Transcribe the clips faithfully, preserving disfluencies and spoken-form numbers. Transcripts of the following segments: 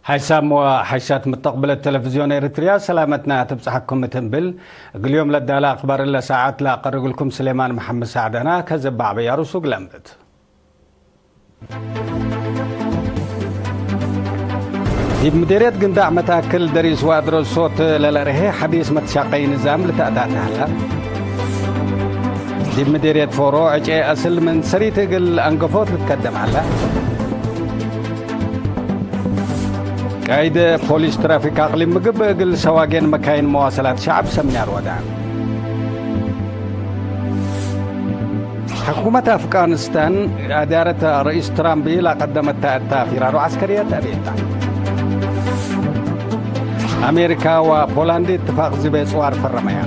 ሓይሳም ወሓይሳት ምተቅብለት ቴሌቪዝዮን ኤሪትርያ ሰላመትና ትብጽሐኩም እት እንብል፣ እግል ዮም ለዳለ አክባር እለ ሰዓት ለአቀርግልኩም ስሌማን መሐመድ ሳዕዳና። ከዘባዕ በያሩሱ ግለምብት። ዲብ ምዴርየት ግንዳዕ መታክል ደሪስ ወአድረሶት ለለርሄ ሐዲስ መትሻቀይ ንዛም ልትአታተ ሀላ። ዲብ ምዴርየት ፎሮ ዕጨ አስል ምን ሰሪት እግል አንገፎት ልትከደም ሀላ። ቃይድ ፖሊስ ትራፊክ አቅሊም ምግብ እግል ሰዋጌን መካይን መዋሰላት ሸዐብ ሰሚናር ወዳ። ሕኩመት አፍጋኒስታን አዳረት ርኢስ ትራምፕ ለቀደመተ እተ ፊራሮ ዐስከርየት አቤታ። አሜሪካ ወፖላንድ እትፋቅ ዝቤ ጽዋር ፈረመያ።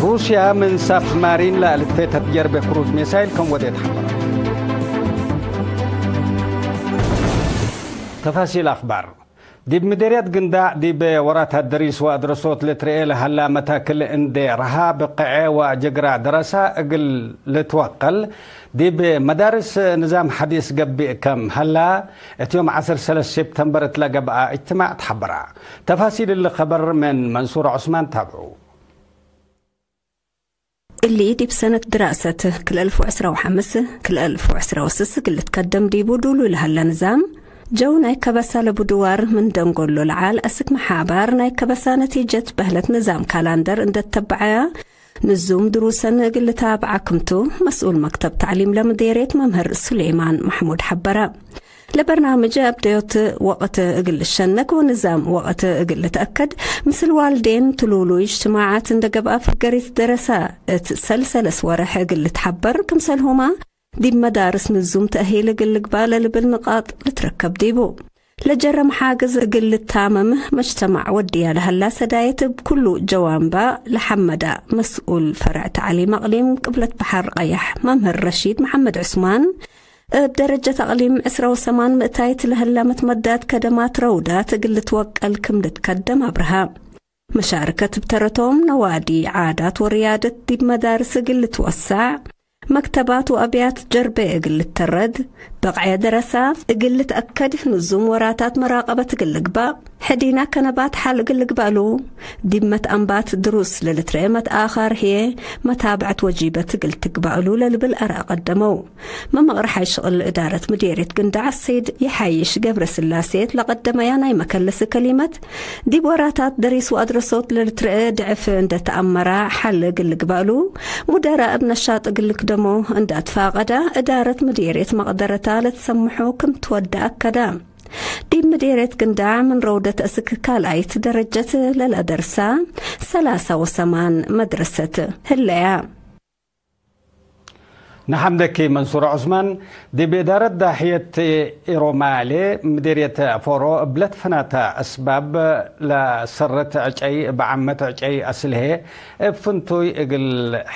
ሩስያ ምን ሳብማሪን ለልትፌተት ጀርቤ ክሩዝ ሚሳይል ከም ወዴት ሐበረ። ተፋሲል አክባር። ዲብ ምዴርየት ግንዳዕ ዲብ ወራታት ደሪስ ወአድረሶት ልትርኤ ለሀላ መታክል እንዴ ረሃ፣ ብቅዐ ወጅግራ ደረሳ እግል ልትወቀል፣ ዲብ መዳርስ ንዛም ሐዲስ ገብእ ከም ሀላ፣ እት ዮም ዐስር ሰለስ ሴፕተምበር እት ለገብአ እጅትማዕ ተሐበራ። ተፋሲል እሊ ከበር ምን መንሱር ዑስማን ታብዑ። እሊ ዲብ ሰነት ድራሰት ክልኤ አልፍ ወዕስራ ወሐምስ፣ ክልኤ አልፍ ወዕስራ ወስስ እግል ልትከደም ዲቡ ዱሉይ ለሀለ ንዛም፣ ጀው ናይ ከበሳ ለቡ ድዋር ምን ደንጎሎ ለዓል አስክ መሓባር ናይ ከበሳ ነቲጀት በህለት ንዛም ካላንደር እንዴ ተበዐያ፣ ንዙም ድሩሰን እግል ልታብዓ ክምቱ፣ መስኡል መክተብ ተዕሊም ለምዴርየት መምህር ሱሌማን መሕሙድ ሐበረ። ለበርናምጅ አብደዮት ወቅት እግል ልሸነክ ወንዛም ወቅት እግል ልትአከድ፣ ምስል ዋልዴን፣ ትሉሉይ እጅትማዓት እንዴ ገብአ ፍገሪት ደረሳ እት ሰልሰለስ ወርሕ እግል ልትሐበር፣ ክምሰልሁመ ዲብ መዳርስ ንዙም ተእሂል እግል ልግባእ ለልብል ንቃጥ ልትረከብ ዲቡ። ለጀረ መሓግዝ እግል ልታመም መጅተማዕ ወድያ ለሀላ ሰዳየት እብ ኩሉ ጀዋንባ ለሐመዳ መስኡል ፈርዕ ተዕሊም አቅሊም ቅብለት በሐር ቀያሕ መምህር ረሺድ መሐመድ ዑስማን፣ እብ ደረጀት አቅሊም ዕስራ ወሰማን ምእታይት ለሀላ መትመዳት ከደማት ረውዳት እግል ልትወቀል ክም ልትከደም አብርሃ። መሻርከት እብ ተረቶም ነዋዲ ዓዳት ወርያደት ዲብ መዳርስ እግል ልትወሳዕ፣ መክተባት ወአብያት ጀርቤ እግል ልተረድ፣ በቅዐ ደረሳ እግል ልትአከድ፣ ንዙም ወራታት መራቀበት እግል ልግባእ፣ ሕዲና ከነባት ሐል እግል ልግበእሉ፣ ዲብ መትአንባት ድሩስ ለልትረኤ መትአኻር ህዬ መታብዐት ወጂበት እግል ትግበእሉ ለልብል አርአ ቀደመው። መመቅርሓይ ሽቅል እዳረት ምዴርየት ግንዳዕ አሰይድ የሐይሽ ገብረስላሴ እት ለቀደመያ ናይ መከለስ ከሊመት፣ ዲብ ወራታት ደሪስ ወአድረሶት ለልትረኤ ድዕፍ እንዴ ተአመራ ሐል እግል ልግበእሉ፣ ሙደራ እብ ነሻጥ እግል ልክደሞ እንዴ አትፋቀዳ፣ እዳረት ምዴርየት መቅደረታ ለትሰምሖ ክም ትወደ አከዳ። ዲብ ምዴርየት ግንዳዕ ምን ረውደት እስክ ካልኣይት ደረጀት ለለደርሳ ሰላሳ ወሰማን መድረሰት ህለያ። ነሐምደኪ መንሱር ዑስማን። ዲብ እዳረት ዳሕየት ኢሮማሌ ምዴርየት ፎሮ እብ ለትፈናተ አስባብ ለሰረት ዕጨይ እብ ዓመት ዕጨይ አስልሄ እብ ፍንቱይ እግል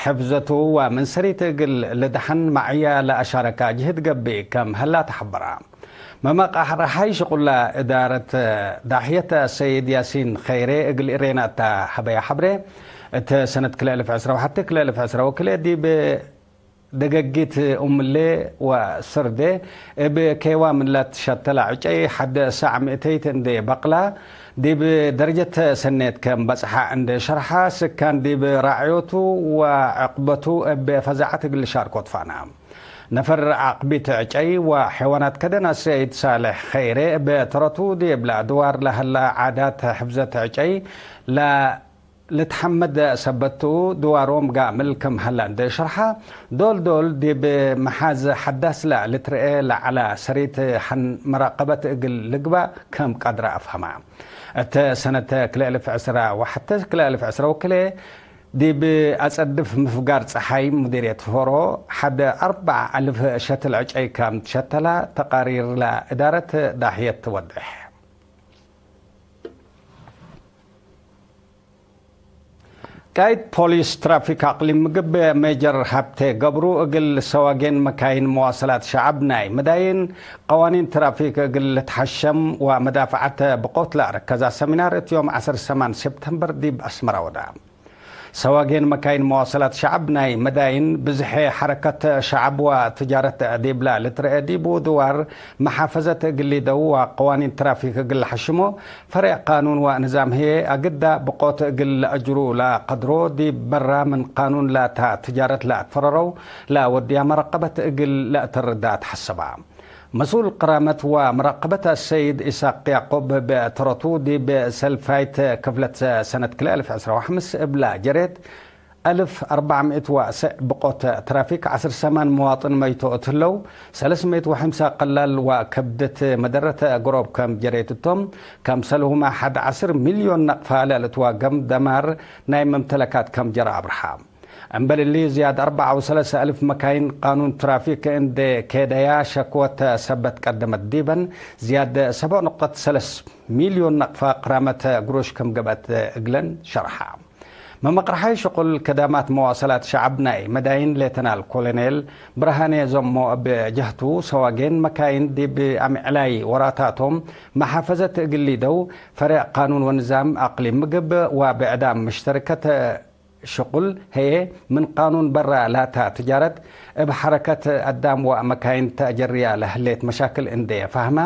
ሕፍዘቱ ወምን ሰሪት እግል ልድሐን መዕያ ለአሻረካ ጅህድ ገብእ ከም ሀላ ተሐበራ። መመቃሕ ረሓይ ሽቁላ እዳረት ዳሕየት ሰይድ ያሲን ኸይሬ እግል እሬናታ ሀበያ ሐብሬ። እት ሰነት ክልኤ አልፍ ዕስራ ወሐቴ ክልኤ አልፍ ዕስራ ወክልኤ ዲብ ደገጊት ኡምሌ ወስርዴ እብ ኬዋ ምን ለትሸተላ ዕጨይ ሐደ ሳዕ ምእተይት እንዴ በቅላ፣ ዲብ ደረጀት ሰኔት ከም በጽሐ እንዴ ሸርሐ፣ ስካን ዲብ ራዕዮቱ ወዕቅበቱ እብ ፈዛዐት እግል ሻርኮ ትፋና። ነፈር ዓቅቢት ዕጨይ ወሐይዋናት ከደን አሰይድ ሳልሕ ኸይሬ እብ ተረቱ ዲብላ ድዋር ለሀላ ዓዳት ሕፍዘት ዕጨይ ለ ልትሐመድ ሰበት ቱ፣ ድዋሮም ጋምል ክም ሀላ እንዴ ሸርሐ፣ ዶል ዶል ዲብ መሓዝ ሐዳስ ለልትርኤ ለዐለ ሰሪት ሐን መራቀበት እግል ልግባእ ክም ቀድረ አፍሀመ። እት ሰነት ክልኤ አልፍ ዕስራ ወሐቴ ክልኤ አልፍ ዕስራ ወክልኤ፣ ዲብ አጸድፍ ምፍጋር ጸሓይ ሙዲርየት ፎሮ፣ ሐደ አርበዕ አልፍ ሸትል ዕጨይ ከም ትሸተላ ተቃሪር ለእዳረት ዳሕየት ትወድሕ። ቃይድ ፖሊስ ትራፊክ አቅሊም ምግብ ሜጀር ሀብቴ ገብሩ፣ እግል ሰዋጌን መካይን መዋሰላት ሸዐብ ናይ መዳይን ቀዋኒን ትራፊክ እግል ልትሐሸም ወመዳፈዐት ብቆት ለአርከዛ ሰሚናር እት ዮም ዐስር ሰማን ሴፕተምበር ዲብ አስመራ ወዳ። ሰዋጌን መካይን መዋሰላት ሸዐብ ናይ መዳይን ብዝሐ ሐረከት ሸዐብ ወትጃረት ዲብላ ልትረአ ዲቡ ድዋር መሓፈዘት እግል ሊደው ወቀዋኒን ትራፊክ እግል ለሐሽሞ ፈሬዕ ቃኑን ወንዛም ህዬ አግዳ ብቆት እግል ለአጅሩ ለቀድሮ ዲብ በራ ምን ቃኑን ላታ ትጃረት ለአትፈረረው ለወድያ መረቀበት እግል ለአተርዳ ተሐሰባ። መስኡል ቅራመት ወመራቀበት አሰይድ ኢሳቅ ያዕቆብ እብ ተረቱ፣ ዲብ ሰልፋይት ክፍለት ሰነት ክልኤ አልፍ ዕስራ ወሐምስ እብላ ጀሬት፣ አልፍ አርበዕ ምእት ወአስዕ ብቆት ትራፊክ፣ ዐስር ሰማን መዋጥን መይቶ እት ህለው፣ ሰለስ ምእት ወሐምሳ ቀላል ወከብድት መደረት ገሮብ ከም ጀሬት እቶም፣ ከምሰልሁመ ሐድ ዐስር ሚልዮን ነቅፋ ለልትዋገም ደማር ናይ መምተለካት ከም ጀረ አብርሃ። እምበል እሊ፣ ዝያድ አርበዕ ወሰለሰ አልፍ መካይን ቃኑን ትራፊክ እንዴ ኬደያ ሸክወት ሰበት ቀደመት ዲበን፣ ዝያድ ሰብዕ ንቅጠት ሰለስ ሚልዮን ነቅፋ ቅራመት ግሮሽ ክም ገብአት እግለን ሸርሐ። መመቅርሓይ ሽቁል ከዳማት መዋሰላት ሸዐብ ናይ መዳይን ሌተናል ኮሎኔል ብርሃኔ ዘሞ እብ ጀህቱ፣ ሰዋጌን መካይን ዲብ አምዕላይ ወራታቶም መሓፈዘት እግል ሊደው፣ ፈሬዕ ቃኑን ወንዛም አቅሊም ምግብ ወብዕዳም ምሽተርከት ሽቁል ህዬ፣ ምን ቃኑን በራ ላታ ትጃረት እብ ሐረከት አዳም ወመካይን ተአጀርያ ለህሌት መሻክል እንዴ ፈህመ፣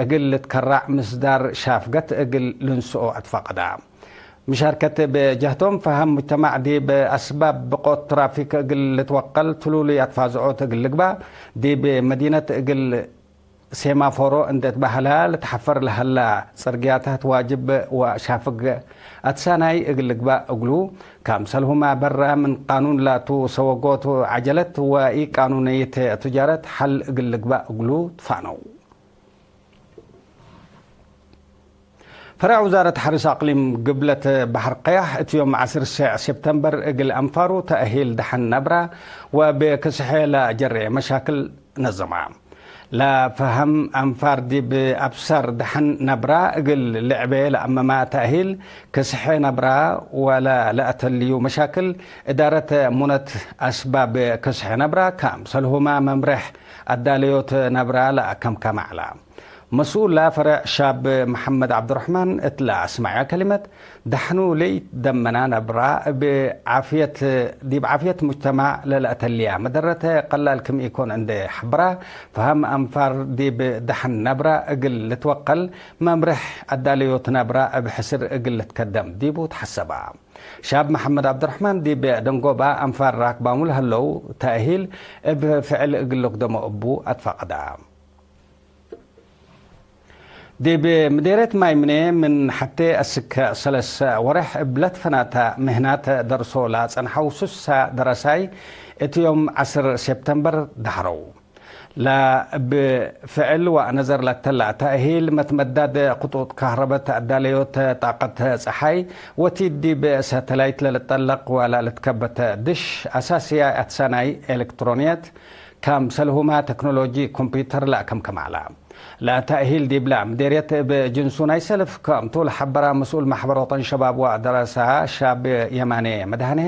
እግል ልትከራዕ ምስዳር ሻፍገት እግል ልንስኦ አትፈቀዳ። ምሻርከት እብ ጀህቶም፣ ፈሀም ሙጅተማዕ ዲብ አስባብ ብቆት ትራፊክ እግል ልትወቀል ትሉሉይ አትፋዝዖት እግል ልግባእ፣ ዲብ መዲነት እግል ሴማፎሮ እንዴ ትበህላ ልትሐፈር ለሀላ ጽርግያታት ዋጅብ ወሻፍግ አትሳናይ እግል ልግባእ እግሉ፣ ከምሰልሁመ በረ ምን ቃኑን ላቱ ሰወጎት ዐጀለት ወኢቃኑንይት ትጃረት ሐል እግል ልግባእ እግሉ ትፋነው። ፈረዕ ውዛረት ሐርስ አቅሊም ግብለት በሐር ቀያሕ እት ዮም ዐስር ሴፕተምበር እግል አንፋሩ ተእሂል ደሐን ነብራ ወእብ ክስሐ ለጀሬ መሻክል ነዘማ። ለፈሀም አንፋር ዲብ አብሳር ደሐን ነብራ እግል ልዕቤ ለአመማ ተእሂል ክስሐ ነብራ ወለ ለአተልዩ መሻክል እዳረት ሙነት አስባብ ክስሐ ነብራ ከምሰልሁመ መምሬሕ አዳለዮት ነብራ ለአከምከመ ዐላ። መስኡል ለፈረዕ ሻብ መሐመድ ዐብዱረሕማን እት ለአስመዐ ከሊመት፣ ደሐኑ ለኢትደመና ነብራ እብ ዓፍየት፣ ዲብ ዓፍየት ሙጅተማዕ ለለአተልያ መደረት ቀላል ክም ኢኮን እንዴ ሐበራ፣ ፈሀም አንፋር ዲብ ደሐን ነብራ እግል ልትወቀል መምሬሕ አዳለዮት ነብራ እብ ሕስር እግል ልትከደም ዲቡ ተሐሰባ። ሻብ መሐመድ ዐብዱረሕማን ዲብ ደንጎባ አንፋር ራክባሙ ለህለው ተእሂል እብ ፍዕል እግል ልክደሞ እቡ አትፈቀዳ። ዲብ ምዴርየት ማይ ምኔ ምን ሐቴ አስክ ሰለስ ወሬሕ እብ ለትፈናተ ምህናት ደርሶ ለጸንሐው ሱሳ ደረሳይ እት ዮም ዐስር ሴፕተምበር ደሐረው። ለእብ ፍዕል ወነዘር ለተላ ተእሂል መትመዳድ ክጡጥ ካህረበት አዳለዮት ጣቀት ጸሓይ ወቲድ ዲብ ሳተላይት ለልጠለቅ ወለልትከበት ድሽ አሳስያይ አትሳናይ ኤለክትሮንየት ከምሰልሁመ ተክኖሎጂ ኮምፒውተር ለአከምከም ዐለ። ለተእሂል ዲብለ ምዴርየት እብ ጅንሱ ናይ ሰልፍ ከምቱ ለሐበረ መስኡል መሕበር ወጠን ሸባብ ወደረሳ ሻብ የማኔ መድሃኔ፣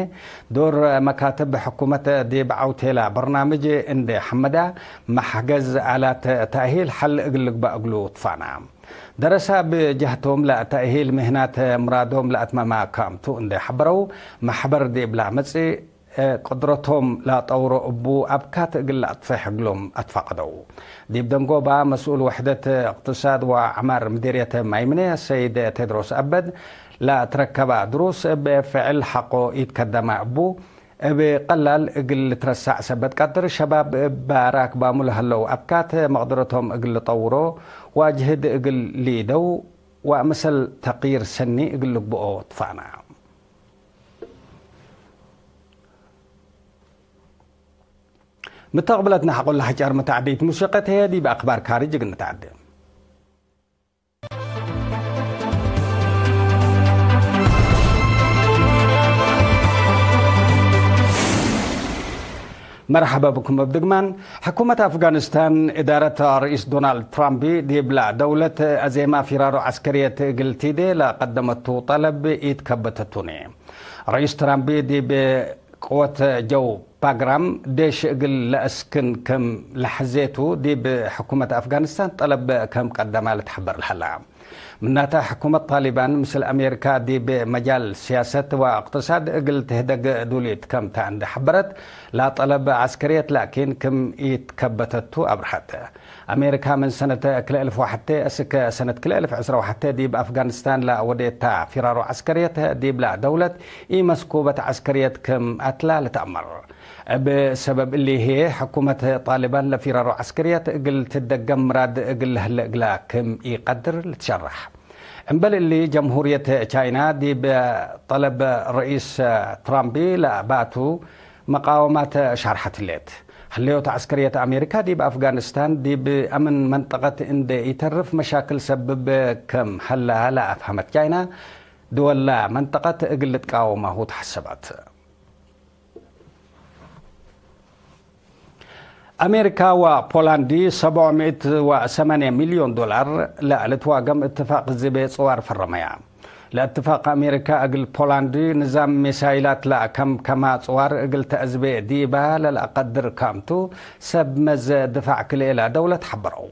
ዶር መካትብ ሕኩመት ዲብ ዐውቴላ በርናምጅ እንዴ ሐመዳ፣ መሕገዝ አላት ተእሂል ሐል እግል ልግባእ እግሉ ትፋና። ደረሳ ብጀህቶም ለተእሂል ምህናት ምራዶም ለአትመማ ከምቱ እንዴ ሐበረው፣ መሕበር ዲብለ መጽእ ቅድረቶም ለአጠውሮ እቡ አብካት እግል ለአጥፍሕ እግሎም አትፋቀደው። ዲብ ደንጎባ መስኡል ወሕደት እቅትሳድ ወዐማር ምዴርየት ማይምነ ሰይድ ቴድሮስ አበድ ለአትረከበ ድሩስ እብ ፍዕል ሐቆ ኢትከደመ እቡ፣ እብ ቀላል እግል ልትረሳዕ ሰበት ቀድር ሸባብ እብ ራክባሙ ለህለው አብካት መቅድረቶም እግል ልጠውሮ ወጅህድ እግል ሊደው ወአምሰል ተቅይር ሰኒ እግል ልግብኦ ትፋና። ምተቅብለትነ ሐቆለ ሐጫር መተዓደይት ሙሲቀት ህዬ ዲብ አክባር ካርጅ እግል ንትዓደ። መርሐበ ብኩም እብ ድግማን። ሕኩመት አፍጋኒስታን እዳረት ርኢስ ዶናልድ ትራምፕ ዲብላ ደውለት አዜመ ፊራሮ ዐስከርየት እግል ቲዴ ለቀደመቱ ጠለብ ኢትከበተቱኒ። ርኢስ ትራምፕ ዲብ ቅወት ጀው ፓግራም ዴሽ እግል ለአስክን ክም ለሐዜቱ፣ ዲብ ሕኩመት አፍጋኒስታን ጠለብ ከም ቀደማ ልትሐበር ለሀላ። ምናተ፣ ሕኩመት ጣሊባን ምስል አሜሪካ ዲብ መጃል ሲያሰት ወእቅትሳድ እግል ትህደግ ዱሊት ከም ተ እንዴ ሐበረት፣ ላጠለብ ዐስከርየት ላኪን ክም ኢትከበተቱ አብርሀት። አሜሪካ ምን ሰነት ክልኤ እልፍ ወሐቴ እስክ ሰነት ክልኤ እልፍ ዕስራ ወሐቴ ዲብ አፍጋኒስታን ለወዴታ ፊራሮ ዐስከርየት ዲብላ ደውለት ኢመስኩበት ዐስከርየት ክም አትላ ልትአመር። እብ ሰበብ እሊ ህዬ፣ ሕኩመት ጣሊባን ለፊራሮ ዐስከርየት እግል ትደገም ምራድ እግል ለህለ እግላ ክም ኢቀድር ልትሸረሕ። እምበል እሊ፣ ጀምሁርየት ቻይና ዲብ ጠለብ ረኢስ ትራምፕ ለአባቱ መቃወማት ሻርሐት ህሌት። ህሌዮት ዐስከርየት አሜሪካ ዲብ አፍጋኒስታን ዲብ አምን መንጠቀት እንዴ ኢተርፍ መሻክል ሰብብ ከም ሀላ ለአፍሀመት ቻይና፣ ድወላ መንጠቀት እግል ልትቃወማሁ ተሐሰበት። አሜሪካ ወፖላንድ ሰብዕ ምእት ወሰማንያ ሚልዮን ዶላር ለልትዋገም እትፋቅ ዝቤ ጽዋር ፈረመያ። ለእትፋቅ አሜሪካ እግል ፖላንድ ንዛም ሚሳይላት ለአከምከማ ጽዋር እግል ተአዝቤ ዲባ ለለአቀድር ከምቱ፣ ሰብ መዘ ድፋዕ ክልኤላ ደውለት ሐበረው።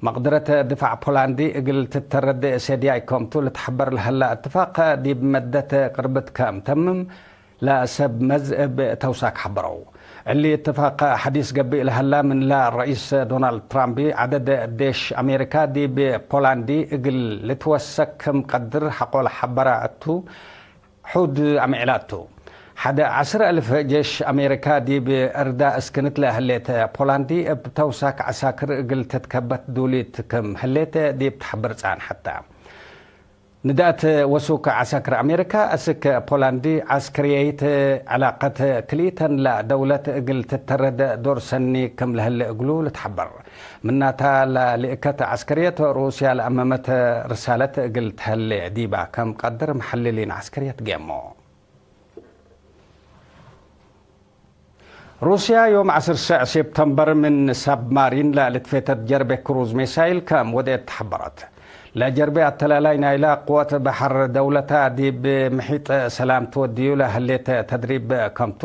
መቅድረት ድፋዕ ፖላንድ እግል ትተረድ ሰድያይ ከምቱ ልትሐበር ለሀላ እትፋቅ ዲብ መደት ቅርብት ከም ተምም፣ ለሰብ መዝ እብ ተውሳክ ሐበረው። እሊ እትፋቅ ሐዲስ ገብእ ለሀላ ምንላ ረኢስ ዶናልድ ትራምፕ ዐደድ ዴሽ አሜሪካ ዲብ ፖላንድ እግል ልትወሰክ ክም ቀድር ሐቆ ለሐበረ እቱ፣ ሑድ አምዕላቱ። ሐደ ዐስር አልፍ ጄሽ አሜሪካ ዲብ እርዳ እስክንት ለህሌት ፖላንድ እብ ተውሳክ ዐሳክር እግል ትትከበት ዱሊት ክም ህሌት ዲብ ተሐብር ጻንሐተ። ንዳአት ወሱክ ዐሳክር አሜሪካ፣ እስክ ፖላንድ ዐስክርየይት ዐላቀት ክልኢተን ለደውለት እግል ትተረድ ዶር ሰኒ ክም ለህለ እግሉ ልትሐበር። ምናታ፣ ለልእከት ዐስክርየት ሩስያ ለአመመት ርሳለት እግል ተህሌ ዲባ ከም ቀድር መሐልሊን ዐስክርየት ጌሞ። ሩስያ ዮም ዐስር ሰዕ ሴፕተምበር ምን ሳብማሪን ለልትፌተት ጀርቤ ክሩዝ ሚሳይል ከም ወድኤት ተሐበረት። ለጀርቤ አተላላይ ናይላ ቅወት በሐር ደውለታ ዲብ ምሒጥ ሰላም ትወድዩ ለህሌት ተድሪብ ከምቱ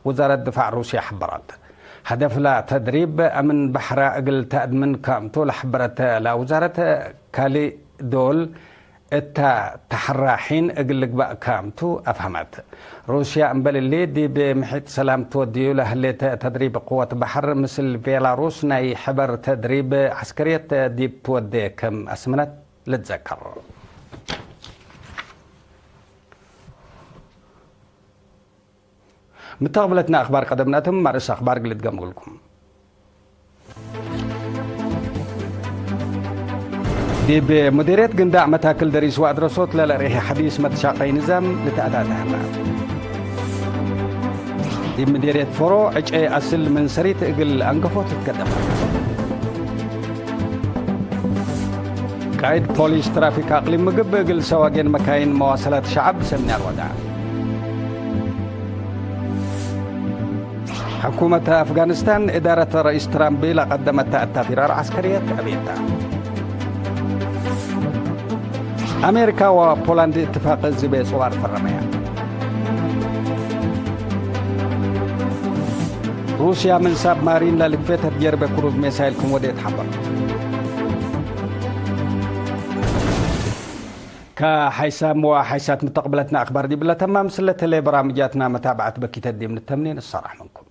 ውዛረት ድፋዕ ሩስያ ሐበረት። ሀደፍላ ተድሪብ አምን በሐራ እግል ተአድምን ከምቱ ለሐበረት ለውዛረት፣ ካሊ ዶል እታ ተሐራ ሒን እግል ልግባእ ካምቱ አፍሀመት። ሩስያ እምበል እሊ፣ ዲብ ምሒጥ ሰላም ትወድዩ ለህሌት ተድሪብ ቅወት በሐር ምስል ቤላሩስ ናይ ሕበር ተድሪብ ዐስከርየት ዲብ ትወዴ ክም አስምነት ልትዘከር። ምተቅብለትና አክባር ቀደም ነአትም፣ ማርስ አክባር ግልት ገምግልኩም። ዲብ ሙዲርየት ግንዳዕ መታክል ደሪስ ወአድረሶት ለለርኤ ሐዲስ መትሻቀይ ንዛም ልትአታተ ሀላ። ዲብ ሙዲርየት ፎሮ ዕጨይ አስል ምን ሰሪት እግል አንገፎ ትትቀደም። ቃይድ ፖሊስ ትራፊክ አቅሊም ምግብ እግል ሰዋጌን መካይን መዋሰላት ሸዐብ ሰሚናር ወዳ። ሕኩመት አፍጋኒስታን እዳረት ረኢስ ትራምፕ ለቀደመተ እታ ፊራር ዐስከርየት ዕቤት ተ። አሜሪካ ወፖላንድ እትፋቅ ዝቤ ጽዋር ፈረመያ። ሩስያ ምን ሳብማሪን ለልክፌተት ጀርቤ ክሩዝ ሚሳይል ክም ወዴት ሐበር። ከሐይሳም ወሐይሳት ምተቅብለትና አክባር ዲብለ ተማም ስለተሌ በራምጃትና መታብዐት በኪተት ዲብ ንተምኔ ንሰራሕ ምንኩም።